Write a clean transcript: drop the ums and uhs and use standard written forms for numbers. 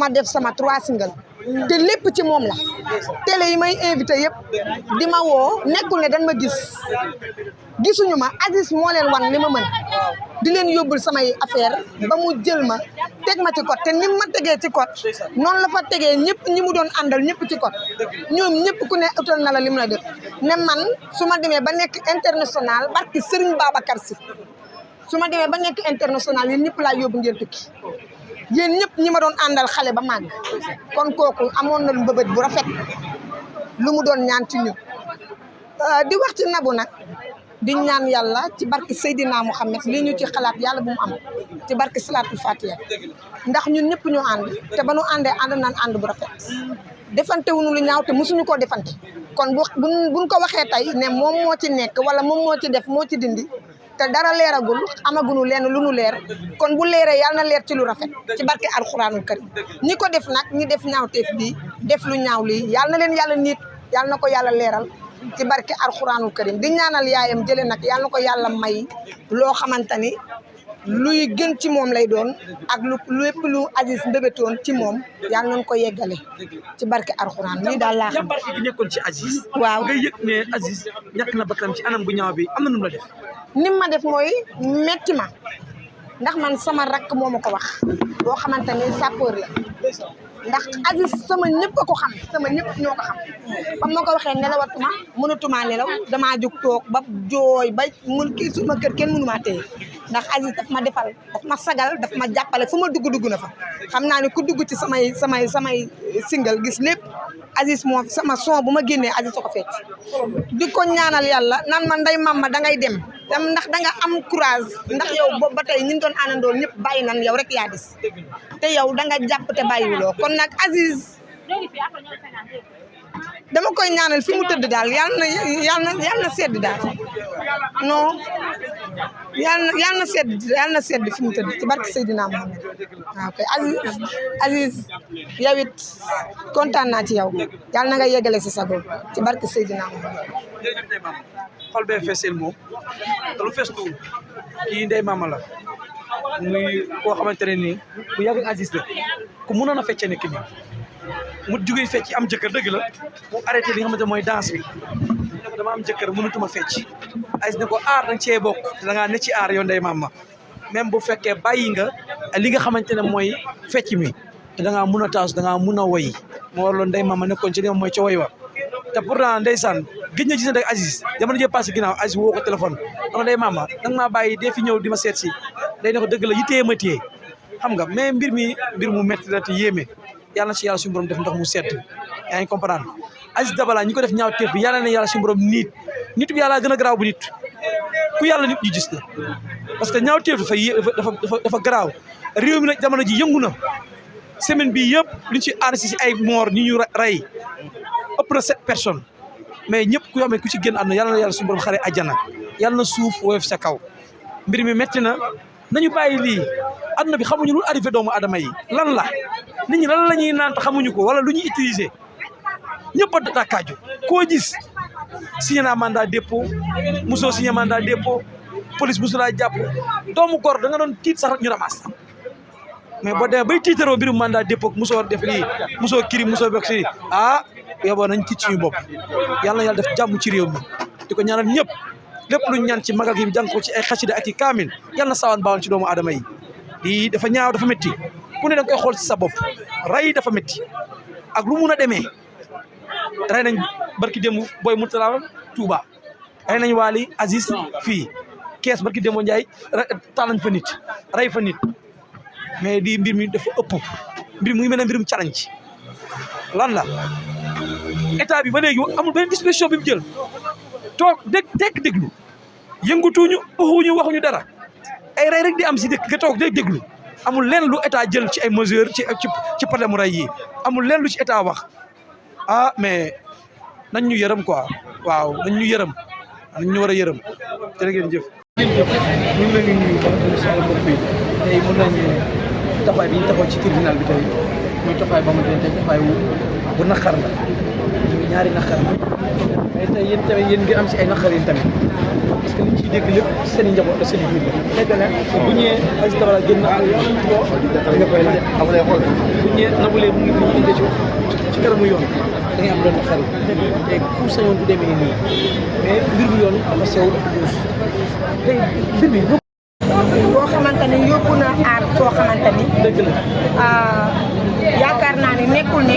ma def sama 3 single te lépp ci moom la télé yi may invité yëpp di ma woo nekkul ne dañ ma gisuñu ma Aziz moo leen wan li ma mën di leen yóbbul samay affaire ba mu jël ma teg ma ci code te ni ma tegee ci code noonu la fa tegee ñëpp ñi mu doon àndal ñëpp ci code ñoom ñëpp ku ne utal na la lim la def ne man su ma demee ba nekk international barki Serigne Babacar Sy su ma demee ba nekk international yéen ñëpp laa yóbbu ngeen tukki yéen ñëpp ñi ma doon àndal xale ba màgg kon kooku amoon na lu mbëbët bu rafet lu mu doon ñaan ci ñun di wax ci Nabou nag di ñaan yàlla ci barke Seydina Mouhamed lii ñu ci xalaat yàlla bu mu am ci barke Salatul Fatiha ndax ñun ñëpp ñu ànd te ba nu àndee ànd naan ànd bu rafet defante wuñu lu ñaaw te mosuñu koo defante kon buñ ko waxee tey ne moom moo ci nekk wala moom moo ci def moo ci dindi te dara leeragul amaguñu leen lu nu leer kon bu leeree yàlla na leer ci lu rafet ci barke alxuraanul karim ñi ko def nag ñi def ñaawteef bi def lu ñaaw lii yàlla na leen yàlla nit yàlla na ko yàlla leeral ci barke alxuraanul karim di ñaanal yaayam jële nag yàlla na ko yàlla may loo xamante ni luy gën ci moom lay doon ak lépp lu Aziz mbébétoon ci moom yàlla nañu ko yeggale ci barke alxuraan lii daal laa xam. jàmbaar gi nekkoon ci Aziz. waaw nga yëg ne Aziz ñàkk na bakkanam ci anam bu ñaaw bi am na nu mu la def. ni ma def mooy metti ma ndax man sama rakk moo ma ko wax boo xamante ni sapeur la ndax Aziz sama ñëpp a ko xam sama ñëpp ñoo ko xam ba ma ko waxee nelawatuma mënatuma nelaw damaa jóg toog ba jooy ba mun kii suma kër kenn mënumaa téye ndax Aziz daf ma defal daf ma sagal daf ma jàppale fu ma dugg na fa xam naa ne ku dugg ci samay single gis lépp Aziz moo sama son bu ma génnee Aziz a ko fecc di ko ñaanal yàlla naan ma Ndeye Mama dangay dem ndax danga am courage ndax yow boobu ba tey ñi doon àndandool ñëpp bàyyi nan yow rek yaa des te yow danga jàpp te bàyyiwuloo kon nag Aziz dama koy ñaanal fi mu tëdd daal yàlla na sedd daal non yàlla na sedd fi mu tëdd ci barke Seydina Mohamed waaw kay Aziz yow it kontaan naa ci yow yàlla na nga yeggale si sago ci barke Seydina Mohamed. xol bee feeseel moom te lu fees tuur kii Ndeye Mama la muy koo xamante ne nii bu yàgg Aziz la ku mënoon a fecce nekk nii mu jugee fecc am jëkkër dëgg la mu arrêté li nga xamante mooy danse bi ne ko dama am jëkkër mënutuma fecc Aziz ne ko aar danga cee bokk da ngaa ne ci aar yow Ndeye Mama même bu fekkee bàyyi nga li nga xamante ne mooy fecc mi da ngaa mun a taas da ngaa mun a woy moo waraloon Ndeye Mama nekkoon ci li mooy ca woy wa te pourtant ndeysaan gëj na gisante ak Aziz jamono jee passé ginnaaw Aziz woo ko téléphone dama Ndeye Mama danga maa bàyyi dee fi ñëw di ma seet si day ne ko dëgg la yittee ma téye xam nga mais mbir mu métti la te yéeme yàlla na ci yàlla suñu borom def ndox mu sedd yaa ngi comprendre Aziz Dabala ñi ko def ñaaw teef bi yàlla na yàlla suñu borom nit bi yàlla gën a garaaw bu nit ku yàlla nit ñu gis la parce que ñaaw teef dafa garaaw réew mi nag jamono ji yëngu na semaine bi yëpp luñ ci enregistré si ay mort ñi ñu rey ëpp na 7 personnes mais ñëpp ku xam ne ku ci génn àdduna yàlla na yàlla suñu borom xare àjjana yàlla na suuf woyof sa kaw mbir mi métti na nañu bàyyi lii àdduna bi xamuñu lu arrivé doomu adama yi lan la nit ñi lan la ñuy naan te xamuñu ko wala lu ñuy utiliser ñëpp a dakkaaju koo gis signé naa mandat dépôt musoo signé mandat dépôt police musu laa jàpp doomu góor da nga doon tiit sax ñu ramas mais boo demee bay tiitaroo mbirum mandat dépôt musoo def lii musoo kiri musoo bokk si yoboo nañ tiit suñu bopp yàlla na yàlla def jàmm ci réew mi di ko ñaanal ñëpp lépp luñ ñaan ci magal gi jàng ko ci ay xasida ak i kaamil yàlla na sawaan baawoon ci doomu adama yi di dafa ñaaw dafa métti ku ne da nga koy xool ci sa bopp ray dafa métti ak lu mun a demee ray nañ barki démb booy Mourtala Touba ray nañ Waly Aziz fii kees barki démb Ndiaye taal nañ fa nit ray fa nit mais di mbir mi dafa ëpp mbir mu ngi mel ne mbirum challenge lan la état bi ba léegi amul benn disposition bi mu jël toog déglu yëngutuñu waxuñu dara ay rey rek di am si dëkk nga toog déglu amul leen lu état jël ci ay mesures ci problème mu rey yi amul leen lu ci état wax mais nañ ñu yërëm quoi waaw nañ ñu yërëm nañ ñu war a yërëm jërë ngeen jëf. ñu ngi leen di nuyu ba sama mbokk yi tey mën nañu taxawaay bi ñu taxaw ci tribunal bi tey muy taxawaay ba mu tey taxawaay wu bu naqar la ñaari naqar la mais tey yéen tamit yéen ngi am si ay naqar yi tamit parce que liñ ciy dégg lépp seen i njaboot la seen i biir la. dëgg la te bu ñëwee Aziz Dabala génn na nga koy laaj bu ñëwee Nabou Leye mu ngi fi ñu indi ci kanamu yoon da ngay am loolu naqar yi te ku sañoon du demee nii mais mbir bu yoon dafa sew dafa duus tey mbir bi boo xamante ni yóbbu na aar soo xamante ni dëgg la yaakaar naa ne nekkul ne